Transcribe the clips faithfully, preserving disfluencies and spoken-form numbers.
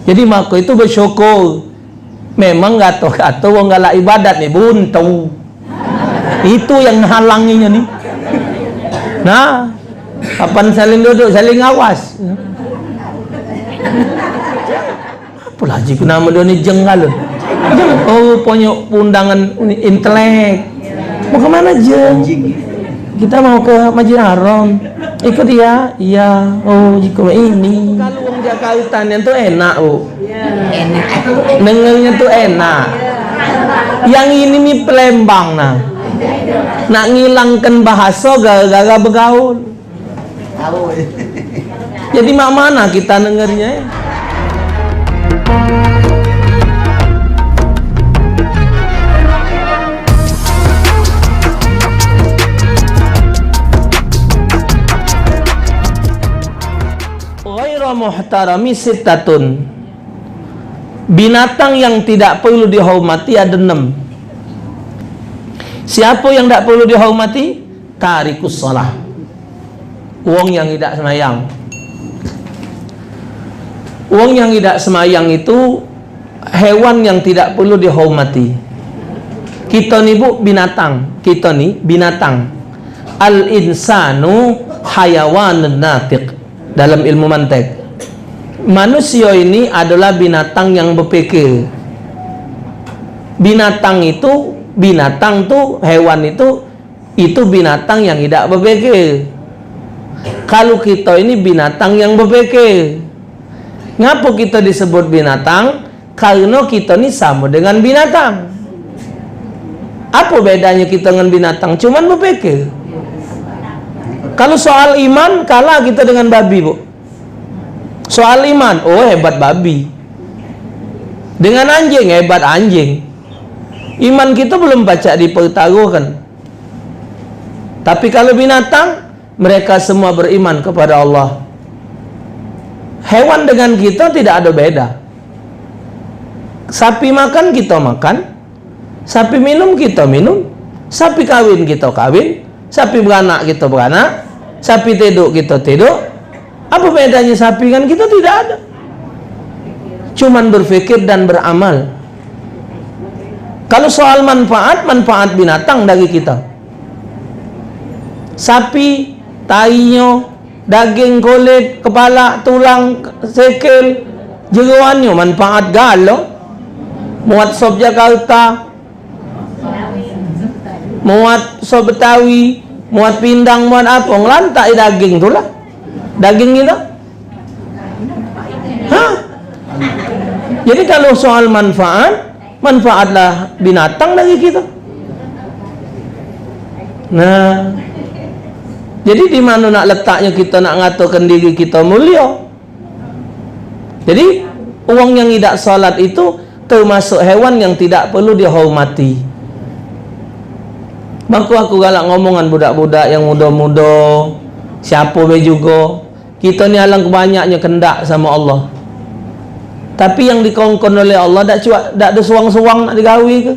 Jadi mako itu bersyukur. Memang gato-gato wong galak ibadat ni buntu. Itu yang ngalanginyo ni. Nah, kapan saling duduk, saling awas. Apo lagi ku namo dio ni jeng galon. Oh, punyo undangan ni intelek. Mau ke mano jeng? Kita mau ke Masjid Haram. Ikut iya? Iya. Oh, jiko ini. Kalu wong Jakarta nian tu enak, Bu. Enak. Dengernyo tu enak. Yang ini ni Palembang nah. Nak ngilangkan bahaso gara-gara begaul. Jadi mak mano kita dengernyo, eh? Ghaira muhtarami sittatun. Binatang yang tidak perlu dihormati ada enam. Siapo yang dak perlu dihormati? Tarikus shalah. Wong yang idak semayang. Wong yang idak semayang itu hewan yang tidak perlu dihormati. Kito ni, Bu, binatang. Kito ni binatang. Al insanu hayawanun natiq dalam ilmu mantek. Manusio ini adalah binatang yang bepikir. Binatang itu, binatang tu, hewan itu itu binatang yang idak bepikir. Kalu kito ini binatang yang bepikir. Ngapo kito disebut binatang? Kareno kito ni samo dengan binatang. Apo bedanyo kito dengan binatang? Cuman bepikir. Kalu soal iman, kalah kito dengan babi, Bu. Soal iman, oh, hebat babi. Dengan anjing, hebat anjing. Iman kito belum pacak dipertaruhkan. Tapi kalu binatang, mereka semua beriman kepada Allah. Hewan dengan kito tidak ado beda. Sapi makan, kito makan. Sapi minum, kito minum. Sapi kawin, kito kawin. Sapi beranak, kito beranak. Sapi tiduk, kito tiduk. Apo bedanyo sapi ngan kito? Tidak ado. Cuman berpikir dan beramal. Kalu soal manfaat, manfaat binatang dari kito. Sapi, tainyo, daging, kulit, kepala, tulang, sikil, jeroannyo manfaat galo. Muat sop Jakarta, muat sop Betawi, muat pindang, muat apo, ngelantak daging tu lah. Daging kito. Hah? Jadi kalu soal manfaat, manfaatlah binatang dari kito. Nah, jadi di mano nak letaknyo kito nak ngatokan diri kito mulio? Jadi, wong yang idak solat itu termasuk hewan yang tidak perlu dihormati. Mako aku galak ngomongan budak-budak yang mudo-mudo, siapo be jugo, kito ni alang banyaknyo kendak samo Allah. Tapi yang dikongkon oleh Allah dak cua, dak ado suang-suang nak digawe ke.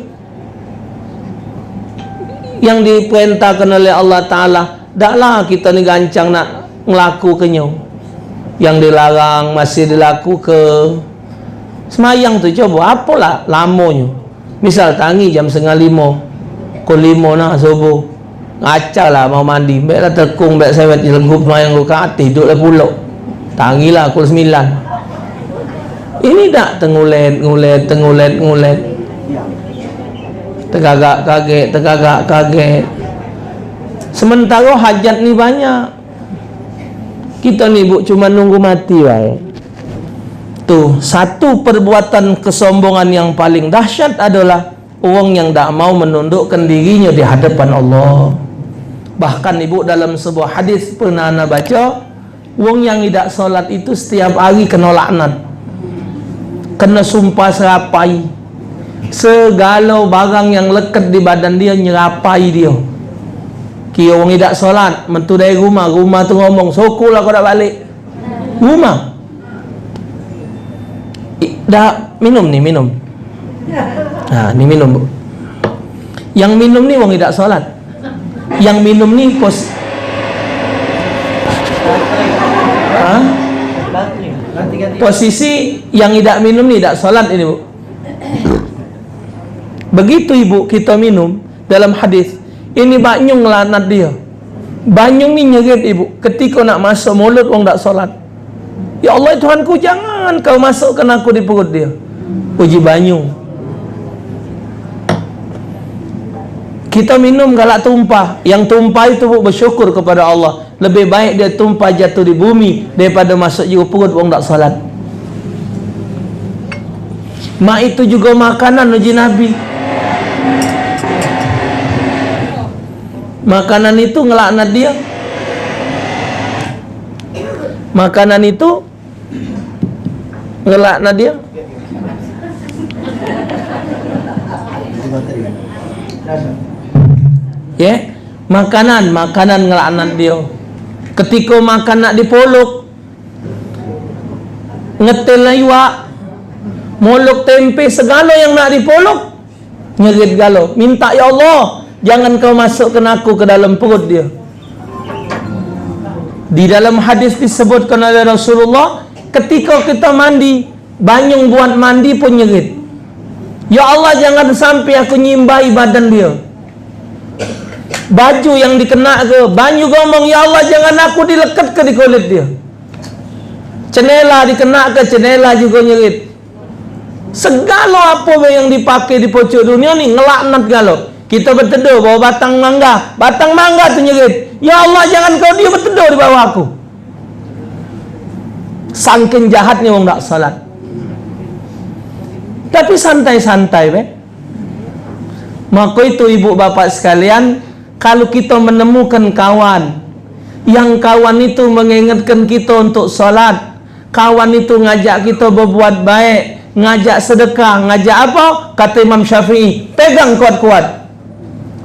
Yang diperintahkan oleh Allah Taala, daklah kito ni gancang nak ngelakukenyo. Yang dilarang masih dilakuke. Semayang tu coba, apolah lamonyo. Misal tangi jam setengah limo, pukul limo nah subuh. Ngacau lah mau mandi, mbek lah tekung, mbek sewet jelegup semayang ku, tiduk lah pulo. Tangi lah pukul sembilan. Ini dak tengulet, ngulet, tengulet, ngulet. Tegagak kagek, tegagak kagek. Sementaro hajat ni banyak. Kito ni, Bu, cuma nunggu mati bae. Tuh, satu perbuatan kesombongan yang paling dahsyat adalah wong yang dak mau menundukkan dirinyo di hadapan Allah. Bahkan, Ibu, dalam sebuah hadis pernah ana baca, wong yang idak solat itu setiap hari keno laknat. Keno sumpah serapai. Segalo barang yang leket di badan dio nyerapai dio. Kio wong idak solat, metu dari rumah, rumah tu ngomong, "Syukurlah kau dak balek." Rumah. I-, dah minum ni, minum. Ha, ni minum, Bu. Yang minum ni wong idak solat. Yang minum ni pos-, ha? Posisi yang idak minum ni idak solat ini, Bu. Begitu ibu kita minum, dalam hadis, ini banyung ngelaknat dia. Banyung ni nyerit, ibu, ketika nak masuk mulut wong dak solat. Ya Allah Tuhanku, jangan kau masukkan aku di perut dia. Uji banyung. Kita minum galak tumpah. Yang tumpah itu, bu, bersyukur kepada Allah. Lebih baik dia tumpah jatuh di bumi daripada masuk juga perut wong dak salat. Mak itu juga makanan uji Nabi. Makanan itu ngelaknat dia. Makanan itu ngelaknat dia. Ya, makanan, makanan ngelaknat dia. Ketika makan nak dipolok, ngetel iwak, molok tempe, segala yang nak dipolok, nyerit galo, minta, "Ya Allah, jangan kau masukkan aku ke dalam perut dia." Di dalam hadis disebutkan oleh Rasulullah, ketika kita mandi, banyung buat mandi pun nyerit, "Ya Allah, jangan sampai aku nyimbai badan dia." Baju yang dikena ke, banyu gomong, "Ya Allah, jangan aku dileket ke di kulit dia." Cenela dikena ke, cenela juga nyerit. Segalo apo be yang dipake di pojok dunia ni ngelaknat galo. Kita beteduh bawah batang mangga, batang mangga tu nyerit, "Ya Allah, jangan kau dia beteduh di bawah aku." Sangking jahatnya wong dak salat. Tapi santai-santai be. Maka itu, ibu bapak sekalian, kalau kita menemukan kawan, yang kawan itu mengingatkan kita untuk salat, kawan itu ngajak kita berbuat baik, ngajak sedekah, ngajak apa? Kata Imam Syafi'i, pegang kuat-kuat.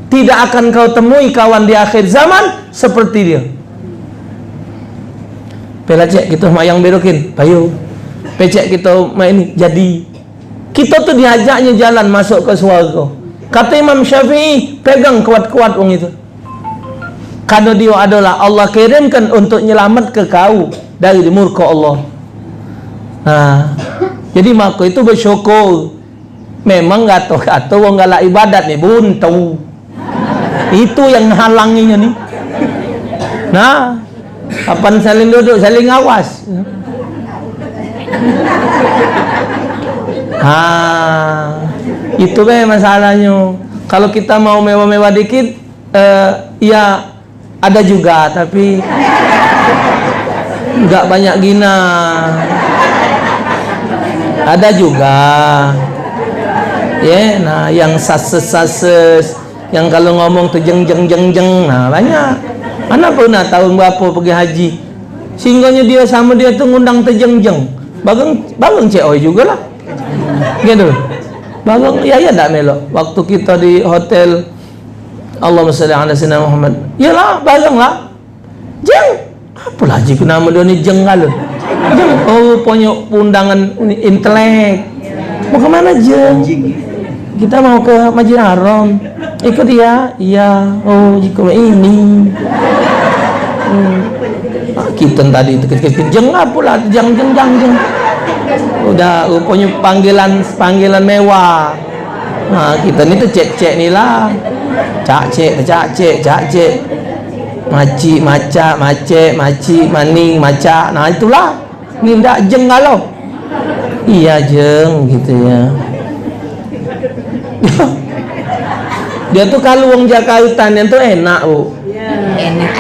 Tidak akan kau temui kawan di akhir zaman seperti dia. Pelacek kita mak yang berokin, payu. Pecek kita mak ini, jadi. Kita tu diajaknya jalan masuk ke swarga. Kata Imam Syafi'i, pegang kuat-kuat wong itu. Karena dia adalah Allah kirimkan untuk nyelamatke kau dari murka Allah. Nah, jadi maka itu bersyukur. Memang gato-gato wong galak ibadat ni buntu. Itu yang halanginyo ni. Nah, kapan saling duduk, saling awas. Ha, itu be masalahnyo. Kalau kita mau mewah-mewah dikit, eh, ya ada juga, tapi nggak banyak gina. Ada juga. Ya, nah, yang sases-sases, yang kalau ngomong tu jeng, jeng, jeng, jeng. Nah, banyak. Ana pernah tahun berapa pergi haji. Sehingganyo dia sama dia tu ngundang tejeng-jeng. Bareng, bareng cek oi jugalah. Gitu. Bareng, ya, ya dak melok. Waktu kita di hotel, Allahumma shalli ala sayyidina Muhammad. Yalah, bareng lah. Jeng. Apalah ji nama dia ni jeng kalau. Jeng. Oh, rupanya undangan ni intelek. Mau ke mana, Jeng? Kita mau ke Masjid Haram. Ikut ya? Iya. Oh, jiko ini. Hmm. Ah, kita tadi tu kecil-kecil, "Jeng apalah, jeng, jeng, jang, jeng." Udah, rupanya panggilan, panggilan mewah. Nah, kita ni tu cek-cek ni lah. Cak cek, cak cek, cak cek. Macik, macak, macek, macik, maning, macak. Nah, itulah. Ni ndak jeng galo. Iya, jeng, gitu ya. Dia tu kalau wong Jakarta ni tu enak, Bu. Enak.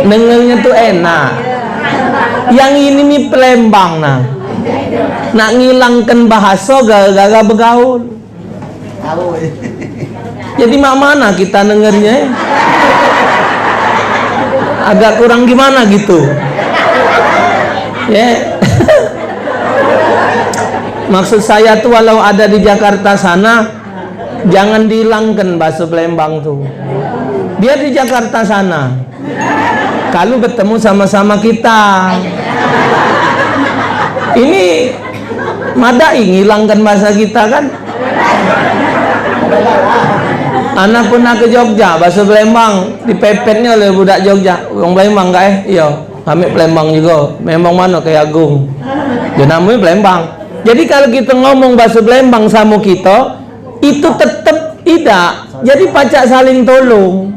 Dengernya tu enak. Yang ini ni Palembang nah. Nak ngilangkan bahasa gara-gara begaul. Jadi mak mana kita dengernya, eh? Agak kurang gimana gitu. Ya. Maksud saya tu, walau ada di Jakarta sana, jangan dihilangkan bahasa Palembang tu. Biar di Jakarta sana. Kalu betemu sama-sama kita. Ini madai ngilangkan bahasa kita kan? Ana pernah ke Jogja, bahasa Palembang dipepetnya oleh budak Jogja. Wong Palembang kak eh? Iyo, kami Palembang juga. Memang mano Kiai Agung? Yo namonyo Palembang. Jadi kalu kito ngomong bahaso Palembang samo kito, itu tetep idak. Jadi pacak saling tolong.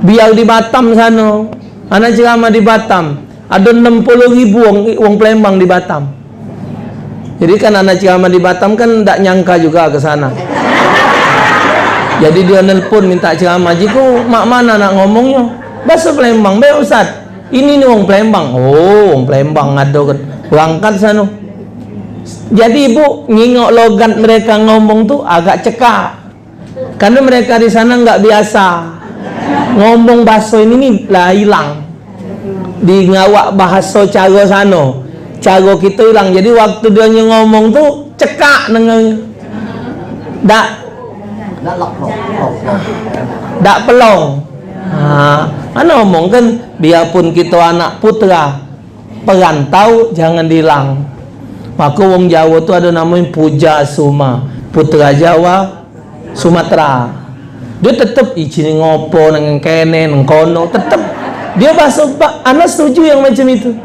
Biar di Batam sano, ana ceramah di Batam, ado enam puluh ribu wong, wong Palembang di Batam. Jadi kan ana ceramah di Batam kan dak nyangka juga ke sana. Jadi dio nelpon minta ceramah, "Jiku, mak mano nak ngomongnyo?" "Bahaso Palembang be, Ustaz." "Ini ni wong Palembang." "Oh, wong Palembang ngado kan." Berangkat sano. Jadi ibu ngingok logat mereka ngomong tu agak cekak. Karena mereka di sana nggak biasa ngomong bahaso ini ni lah hilang. Di ngawak bahaso caro sano, caro kito hilang. Jadi waktu dio ngomong tu cekak dengar. Dak, dak pelong. Ha, ana omong kan, biarpun kito anak putra perantau, jangan dihilang. Maka wong Jawa tu ado namonyo puja suma, putra Jawa, Sumatera. Dio tetep izin ngopo nang kene, nang kono, tetep. Dio bahaso ba-, ana setuju yang macam itu.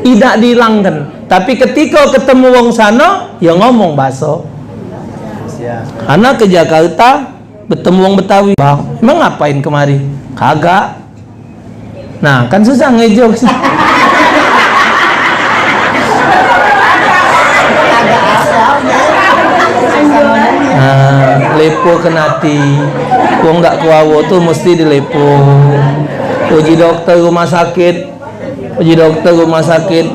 Idak dihilangkan. Tapi ketiko ketemu wong sano, ya ngomong bahaso. Ana ke Jakarta, betemu wong Betawi. "Bang, emang ngapain kemari?" "Kagak." Nah, kan susah ngejok. Nah, lepo kenati. Wong dak kuawo tu mesti dilepo. Uji dokter rumah sakit. Uji dokter rumah sakit.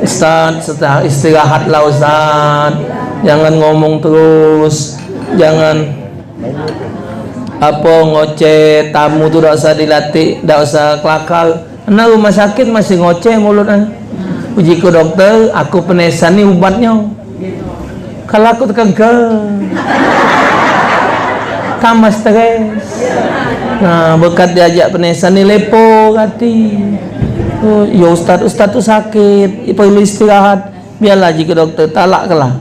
"Ustaz, setah-, istirahatlah, Ustaz. Jangan ngomong terus. Jangan apo, ngoceh, tamu tu dak usah dilatih, dak usah kelakar. Nah, rumah sakit masih ngoceh mulut, ah." Uji ku dokter, "Aku penesan ni ubatnyo. Kalu aku tekan ke tambah stres." Nah, bekat diajak penesan ni lepo hati. "Oh, yo ustaz, ustaz tu sakit, perlu istirahat." "Biarlah," ji ke dokter, "talak ke lah.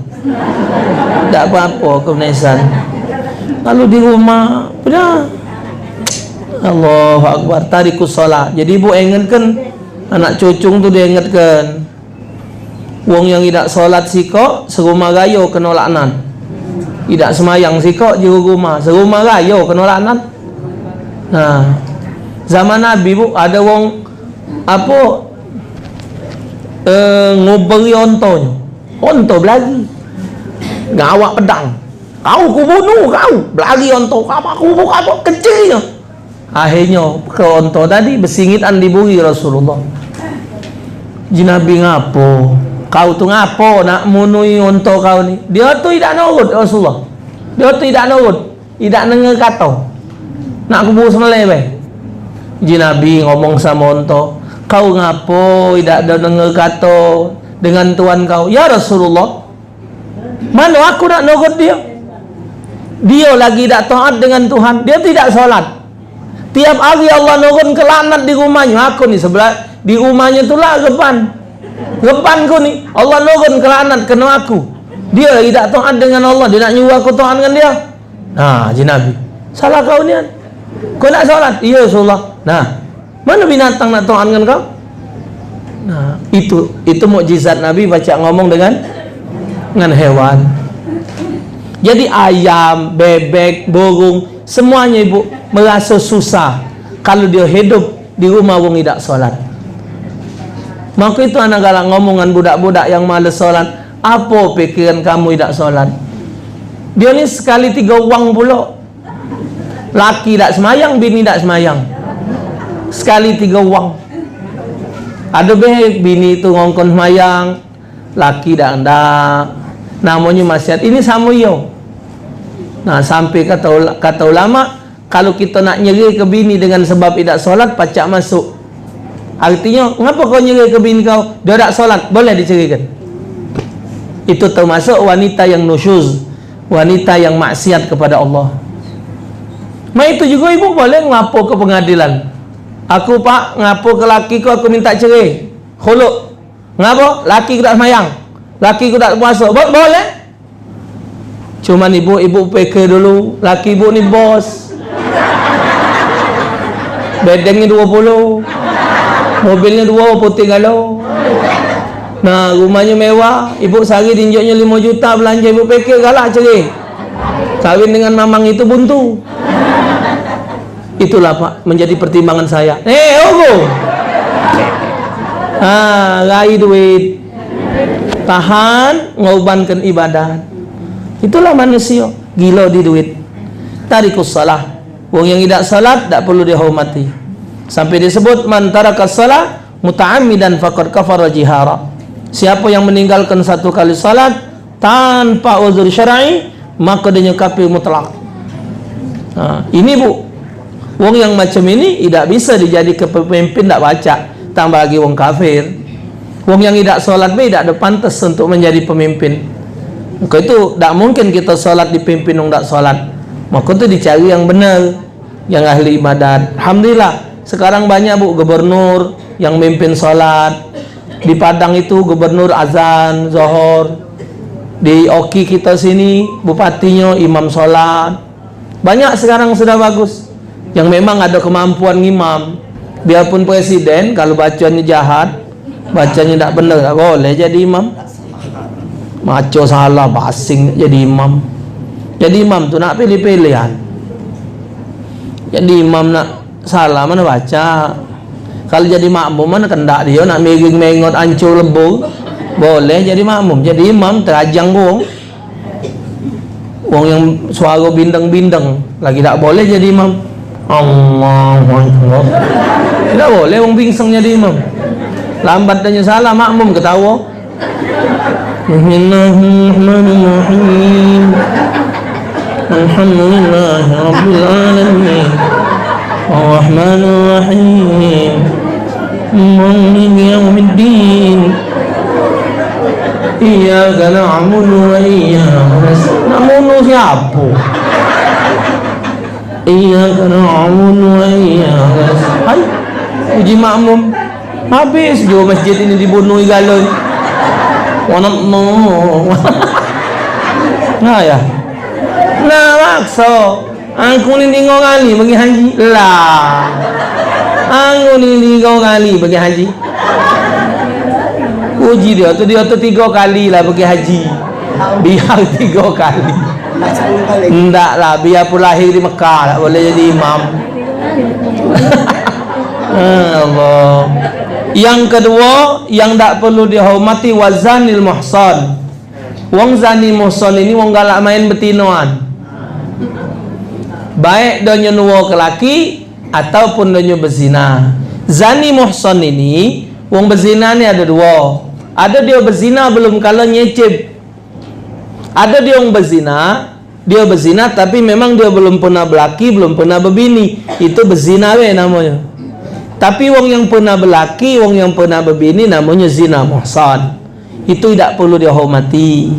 Dak apo-apo ke penesan." Lalu di rumah, peda. Allahu Akbar, tarikus shalah. Jadi ibu ingatkan, anak cucung tu diingatkan. Wong yang idak solat sikok, serumah rayo keno laknat. Idak semayang sikok, jero rumah, serumah rayo keno laknat. Nah, zaman Nabi, bu, ado wong apo, eh, nguberi ontonyo. Onto belari. Ngawak pedang. "Kau ku bunuh, kau." Belari onto, "Kau aku bunuh, kau." Kecilnyo. Akhirnyo, ke onto tadi besingitan di buri Rasulullah. Ji Nabi, "Ngapo? Kau tu ngapo nak munui onto kau ni?" Dio tu idak nurut, Rasulullah. Dio tu idak nurut. Idak nenge kato. Nak kubur sembelih be. Ji Nabi ngomong samo onto, "Kau ngapo idak do nenge kato dengan tuan kau?" "Ya Rasulullah, mano aku nak nurut dio? Dio lagi dak taat dengan Tuhan, dio tidak solat. Tiap hari Allah nurun ke laknat di rumahnyo, aku ni sebelah, di rumahnyo tu lah reban. Reban ku ni, Allah nurun ke laknat keno aku. Dio lagi dak taat dengan Allah, dio nak nyuruh aku taat dengan dio." Nah, ji Nabi, "Salah kau nian. Kau nak solat?" "Iyo, Rasulullah." "Nah, mano binatang nak taat dengan kau?" Nah, itu, itu mukjizat Nabi pacak ngomong dengan, dengan hewan. Jadi ayam, bebek, burung, semuanyo ibu meraso susah kalu dio hidup di rumah wong idak solat. Maka itu anak galak ngomong dengan budak-budak yang males solat, "Apo pikiran kamu idak solat?" Dio ni sekali tigo wang pulo. Laki dak semayang, bini dak semayang. Sekali tigo wang. Ado be bini tu ngongkon semayang, laki dak ndak. Namonyo maksiat. Ini samo iyo. Nah, sampe kato ul-, kato ulama, kalu kito nak nyereke bini dengan sebab idak solat, pacak masuk. Artinyo, "Ngapo kau nyereke bini kau? Dio dak solat." Boleh dicerekan. Itu termasuk wanita yang nusyuz, wanita yang maksiat kepada Allah. Mak itu jugo ibu boleh ngelapo ke pengadilan. "Aku, Pak, ngelapo ke laki ku, aku minta cerai." Khulu'. "Ngapo?" "Laki ku dak semayang. Laki ku dak puaso." Bo-, boleh. Cuman ibu, ibu pikir dulu, laki ibu ni bos. Bedengnyo duo puluh. Mobilnyo duo, putih galo. Nah, rumahnyo mewah, ibu sehari dinjoknyo limo juta belanja, ibu pikir galak cerai. Kawin dengan mamang itu buntu. Itulah, Pak, menjadi pertimbangan saya. Eh, ogo. Ah, rai duit. Tahan ngorbankan ibadat. Itulah manusia, gilo di duit. Tarikus salah. Wong yang idak salat dak perlu dihormati. Sampai disebut, "Man tarakas salah muta'ammidan faqad kafara jihara." Siapa yang meninggalkan satu kali salat tanpa uzur syar'i, maka dia kafir mutlak. Ha, ini, Bu. Wong yang macam ini idak bisa dijadike pemimpin, dak pacak, tambah lagi wong kafir. Wong yang idak solat be idak ado pantes untuk menjadi pemimpin. Maka itu dak mungkin kita solat dipimpin wong dak solat. Maka tu dicari yang benar, yang ahli ibadat. Alhamdulillah, sekarang banyak, Bu, gubernur yang mimpin solat. Di Padang itu gubernur azan zohor. Di Oki kita sini bupatinyo imam solat. Banyak sekarang sudah bagus. Yang memang ada kemampuan ngimam. Biarpun presiden, kalau bacanya jahat, bacanya tak benar, tak boleh jadi imam. Maco salah, basing jadi imam. Jadi imam tu nak pilih-pilihan. Jadi imam nak salah mana baca. Kalau jadi makmum mana kendak dia nak miring mengot ancur lebur. Boleh jadi makmum, jadi imam terajang wong. Wong yang suara bindeng-bindeng lagi tak boleh jadi imam. Allahu Akbar. Tidak boleh wong bingseng jadi imam. Lambat tanya salah, makmum ketawa. Bismillahirrahmanirrahim. Alhamdulillahirabbil alamin. Arrahmanirrahim. Maliki yaumiddin. Iyyaka na'budu wa iyyaka nasta'in. Nak bunuh siapa? Iyyaka na'budu wa iyyaka nasta'in. Hai, uji makmum. Habis juga masjid ini dibunuh galo ni. Wanak no. Nah ya. Nah, makso. Aku ni tiga kali pergi haji. Lah. Aku ni tiga kali pergi haji. Uji dia tu, dia tu tiga kali lah pergi haji. Biar tiga kali. Ndak lah, biarpun lahir di Mekah, tak boleh jadi imam. Allah. Yang kedua, yang tak perlu dihormati, wazanil muhsan. Wong zani muhsan ini wong galak main betinoan. Baik donyo nuo ke laki ataupun donyo bezina. Zani muhsan ini, wong bezina ni ada dua. Ada dia bezina belum kala nyecep. Ada dia wong bezina, dia bezina tapi memang dia belum pernah belaki, belum pernah bebini. Itu bezina be namonyo. Tapi wong yang pernah belaki, wong yang pernah bebini namonyo zina muhsan. Itu idak perlu dihormati.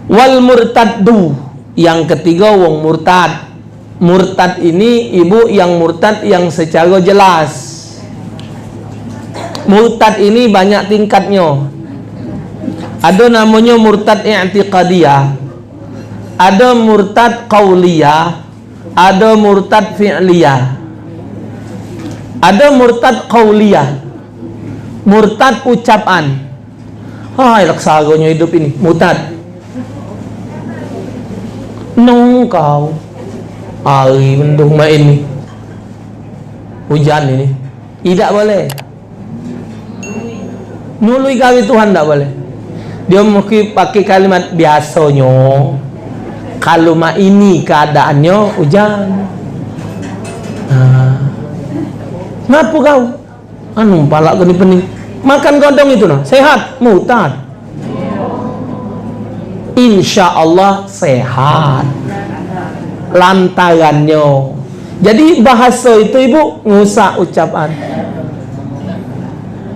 Wal murtaddu, yang ketiga wong murtad. Murtad ini, ibu, yang murtad yang secara jelas. Murtad ini banyak tingkatnyo. Ada namonyo murtad i'tiqadiyah, ada murtad qauliyah, ada murtad fi'liyah. Ada murtad qauliyah. Murtad ucapan. Hai, laksagonyo hidup ini, murtad. Nong kau. Hari mendung mak ini. Hujan ini. Idak boleh. Nului gawe Tuhan dak boleh. Dia mesti pakai kalimat biasonyo. Kalau mak ini keadaannyo hujan. Nah. Ngapo kau? Anu, palak keni pening. Makan godong itu nah, sehat, murtad. Insya Allah sehat. Lantarannyo. Jadi bahaso itu, ibu, ngusak ucapan.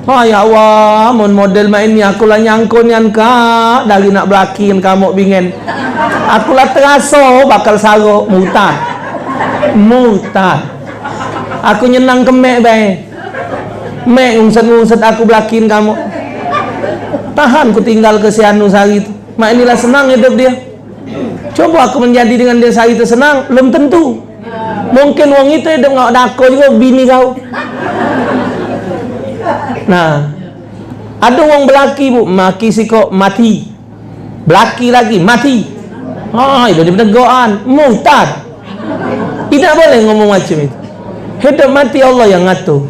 Oh ya Allah, mun model mak ini aku lah nyangko nian kak dari nak belakin kamu bingen. Aku lah teraso bakal saro, murtad. Murtad. Aku nyenang ke mek bae. Mek ngungset-ngungset aku belakin kamu. Tahan ku tinggal ke si anu sehari tu. Mak inilah senang hidup dia. Coba aku menjadi dengan dia sehari tu senang, belum tentu. Mungkin wong itu hidup ngawak dako juga bini kau. Nah, Ado wong belaki, Bu, maki sikok mati. Belaki lagi, mati. Ha, itu dipenegokan, murtad. Idak boleh ngomong macam itu. Hidup mati Allah yang ngatur.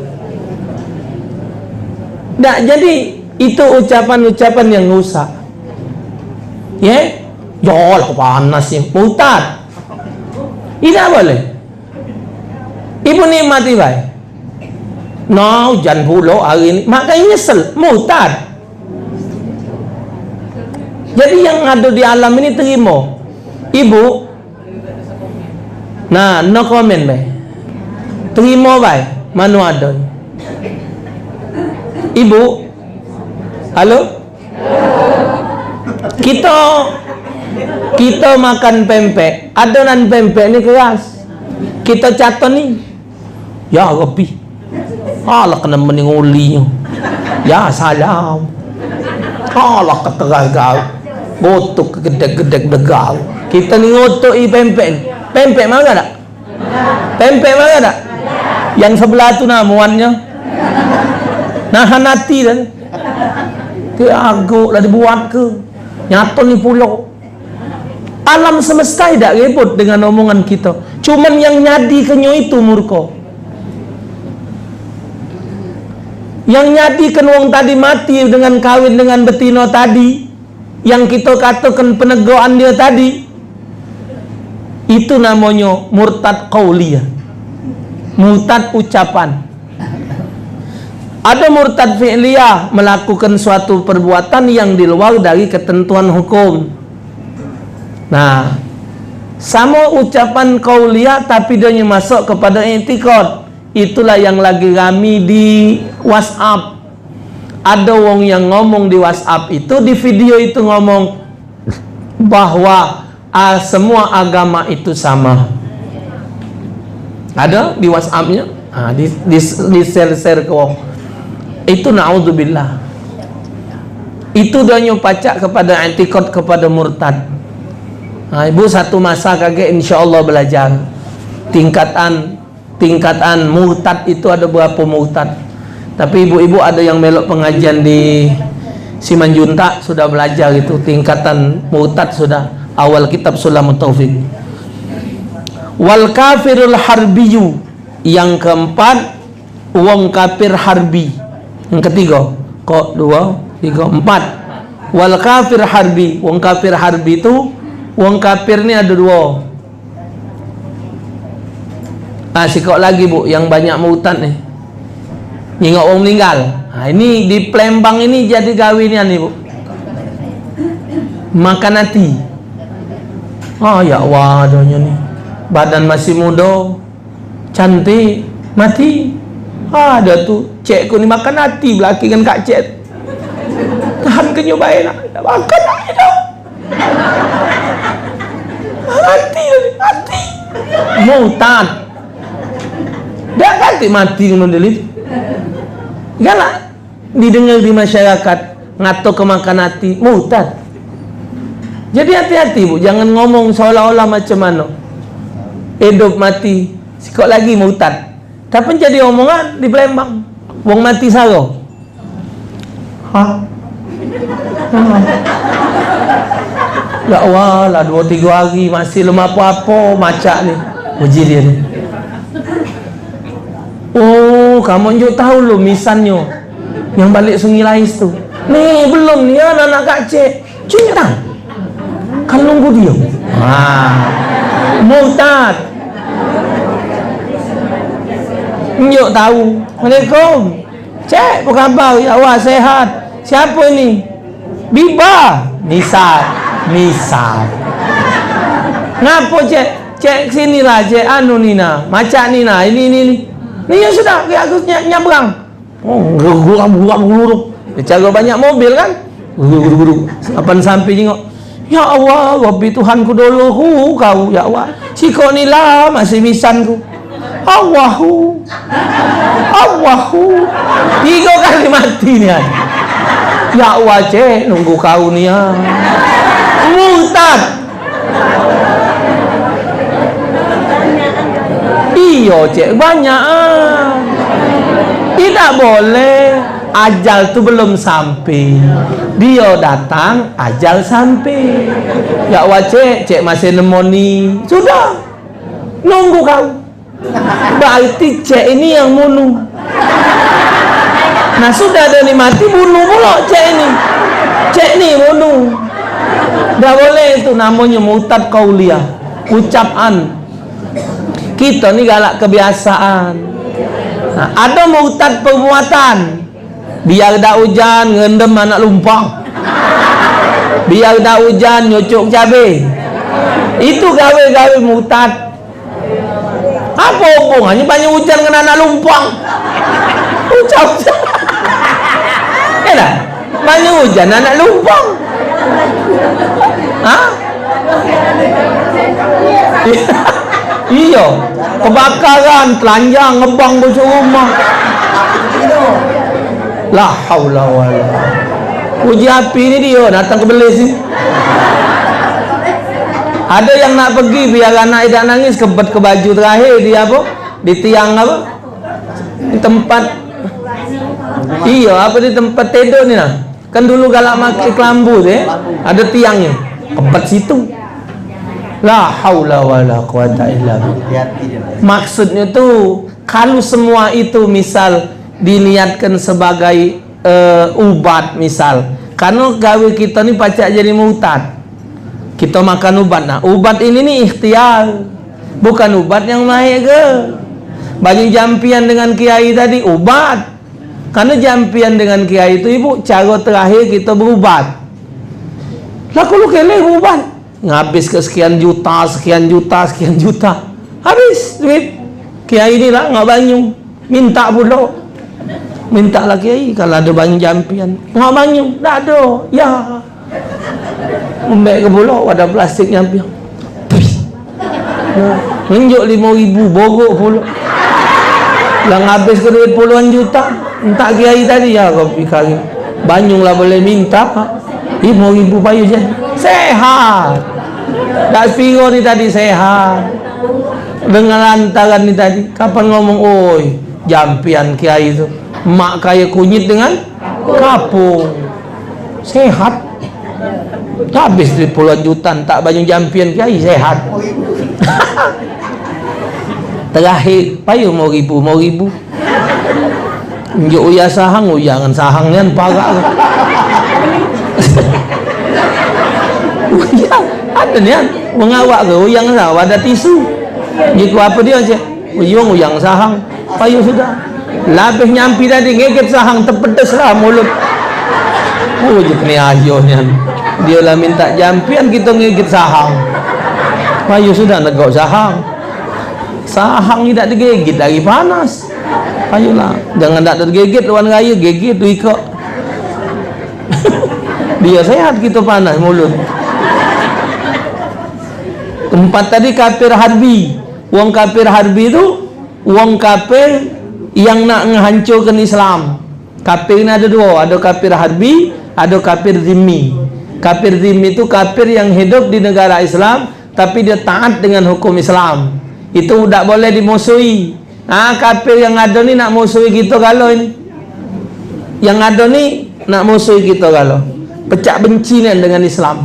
Dak, jadi itu ucapan-ucapan yang rusak. Ye? Yo lah panas ni, murtad. Idak boleh. Ibu nikmati bae. Nah, ujan pulo hari ni. Makai nyesel, murtad. Jadi yang ado di alam ini terimo. Ibu. Nah, no comment bae. Terimo bae. Mano ado. Ibu. Halo? Kito, kito makan pempek, adonan pempek ni keras. Kito caton ni. Ya Rabbi. Alah kena mending ulinyo. Ya salam. Alah kekeras gau. Gotok gedek-gedek degau. Kito ni ngotok i pempek ni. Pempek marah dak? Pempek marah dak? Yang sebelah tu nah muannyo. Nahan ati dah. Ke agok lah dibuat ke. Nyato ni pulo. Alam semesta idak ribut dengan omongan kito. Cuman yang nyadikenyo itu murko. Yang nyadikan wong tadi mati dengan kawin dengan betino tadi, yang kito katakan penegokan dio tadi, itu namonyo murtad qauliyah. Murtad ucapan. Ada murtad fi'liyah, melakukan suatu perbuatan yang di luar dari ketentuan hukum. Nah, samo ucapan qauliyah tapi dio masuk kepada i'tikad. Itulah yang lagi rami di WhatsApp. Ada wong yang ngomong di WhatsApp itu, di video itu ngomong bahwa, ah, semua agama itu sama. Ada di WhatsApp-nya, ah, di, di, di share-share ke wong. Itu naudzubillah. Itu dio pacak kepada i'tikad, kepada murtad. Nah, ibu satu masa kagek insyaallah belajar tingkatan tingkatan murtad itu ada berapa murtad. Tapi ibu-ibu ada yang melok pengajian di Simanjuntak sudah belajar itu tingkatan murtad sudah awal kitab Sulamut Taufik. Wal kafirul harbiyu, yang keempat wong kafir harbi. Yang ketiga, kok dua, tiga, empat. Wal kafir harbi, wong kafir harbi itu wong kafir ni ada dua. Ah, sikok lagi, Bu, yang banyak murtad ni. Nyingok wong meninggal. Ah, ini di Palembang ini jadi gawe nian ni, Bu. Makan hati. Ah, ya Allah, adonyo ni. Badan masih muda, cantik, mati. Ah, ada tu, cek ku ni makan hati belaki dengan Kak Cek. Tahan kenyo bae nak. Makan hati dah. Mati, mati. Murtad. Dak katik mati ngono dulu. Galak didengar di masyarakat, ngato ke makan hati, murtad. Jadi hati-hati, Bu, jangan ngomong seolah-olah macam mano. Hidup mati, sikok lagi murtad. Tapi jadi omongan di Palembang. Wong mati saro. Hah? Ya Allah, lah dua tiga hari masih lum apo-apo macak ni. Uji dia ni. Oh, kamu njuk tahu lo misannyo yang balik Sungai Lais tu. Ni belum ni anak-anak Kak Cek. Cuma tahu. Kalau nunggu dia. Ha. Murtad. Njuk tahu. Assalamualaikum. Cek, apa khabar? Ya Allah, sehat. Siapa ini? Biba. Misal. Misal. Ngapo, Cek? Cek sini lah, Cek. Anu, Nina. Macak Nina. Ini, ini, ini. Ni ya sudah, aku ny- nyabrang. Oh, gurau, gurau, gurau. Cara banyak mobil kan? Gurau, gurau, gurau. Apan sampai jingok. Ya Allah, Rabbi Tuhanku dulu, hu, kau, ya Allah. Sikok ni lah masih misanku. Allahu. Allahu. Tiga kali mati ni, kan. Ya Allah, Cek, nunggu kau ni, ya. Murtad. Iyo, Cek, banyak ah. Tidak boleh. Ajal tu belum sampe. Dio datang, ajal sampe. Dak wacek, cek masih nemoni. Sudah. Nunggu kau. Berarti cek ini yang bunuh. Nah, sudah dio ni mati, bunuh pulo cek ini. Cek ni bunuh. Dak boleh, itu namonyo murtad qauliah. Ucapan. Kito ni galak kebiasaan. Nah, ado murtad perbuatan. Biar dak ujan, ngerendam anak lumpang. Biar dak ujan, nyucuk cabe. Itu gawe-gawe murtad. Apo hubungannyo banyak ujan ngan anak lumpang? Ucap. Ye dah. Banyak ujan anak lumpang. Hah? Iyo. Kebakaran, telanjang, ngebang bosok rumah. La haula wala. Uji api ni dio datang ke belis ni. Ado yang nak pergi biar anak idak nangis, kebet ke baju terakhir di apo? Di tiang apo? Di tempat, iyo, apo, di tempat tiduk ni nah. Kan dulu galak make kelambu tu, eh? Ado tiangnyo. Kebet situ. La haula wala quwata illa billah. Maksudnyo tu, kalu semua itu misal diniatkan sebagai, eh, ubat misal, karno gawe kito ni pacak jadi murtad. Kito makan ubat. Nah, ubat ini ni ikhtiar. Bukan ubat yang baik ke. Banyak jampian dengan kiai tadi, ubat. Karno jampian dengan kiai tu, ibu, caro terakhir kito berubat. Lah, kalu kele berubat, ngabis ke sekian juta, sekian juta, sekian juta. Habis duit. Kiai ni lah ngak banyu. Minta pulo. Minta lah kiai, kalu ado banyu jampian. Ngak banyu, dak ado. Ya. Ngembek ke pulo, wadah plastik nyampiang. Ngenjuk limo ribu, borok pulo. Lah ngabis ke duit puluhan juta. Entak kiai tadi, ya, kau pikir. Banyu lah boleh minta. Limo ribu payu jadi. Sehat. Dak sepiro ni tadi sehat. Dengan lantaran ni tadi. Kapan ngomong, oi, jampian kiai tu. Mak kaya kunyit dengan kapung. Sehat. Habis duit puluhan juta, entak banyu jampian kiai, sehat. Terakhir, payu mau ribu, mau ribu. Njuk uya sahang, uya ngan sahang nian parak tu. Uya, ado nian. Mengawak ke, uya ngan sahang, ado tisu. Jiku apo dio cak? Uyung, uyang sahang. Payu sudah. Labih nyampi tadi, ngeget sahang, tepedes lah mulut. Oh, je kene ayo nian. Dio lah minta jampian, kito ngeget sahang. Payu sudah, negok sahang. Sahang idak digeget lagi, panas. Payu lah. Jangan dak digeget, luan raya geget tu ikok. Dio sehat, kito panas mulut. Empat tadi kafir harbi. Wong kafir harbi tu wong kafir yang nak ngehancurkan Islam. Kafir ni ado duo, ado kafir harbi, ado kafir zimmi. Kafir zimmi tu kafir yang hidup di negara Islam, tapi dio taat dengan hukum Islam. Itu dak boleh dimusuhi. Nah, kafir yang ado ni nak musuhi kito galo ini. Yang ado ni nak musuhi kito galo. Pecak benci nian dengan Islam.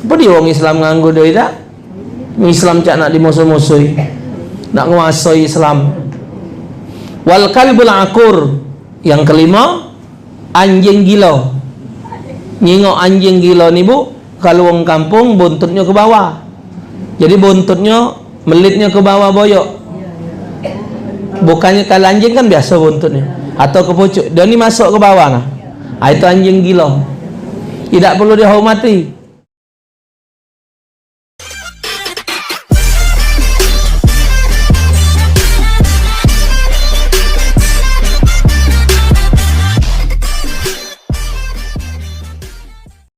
Apo dio wong Islam nganggo duit dak? Islam cak nak dimusuh-musuhi, nak nguasoi Islam. Wal kalbul akur, yang kelima, anjing gilo. Nyingok anjing gilo ni, Bu, kalu wong kampung buntutnyo ke bawah. Jadi buntutnyo melitnyo ke bawah boyok. Bukannyo kalu anjing kan biaso buntutnyo atau ke pucuk. Dio ni masuk ke bawah nah. Ah, itu anjing gilo. Idak perlu dihormati.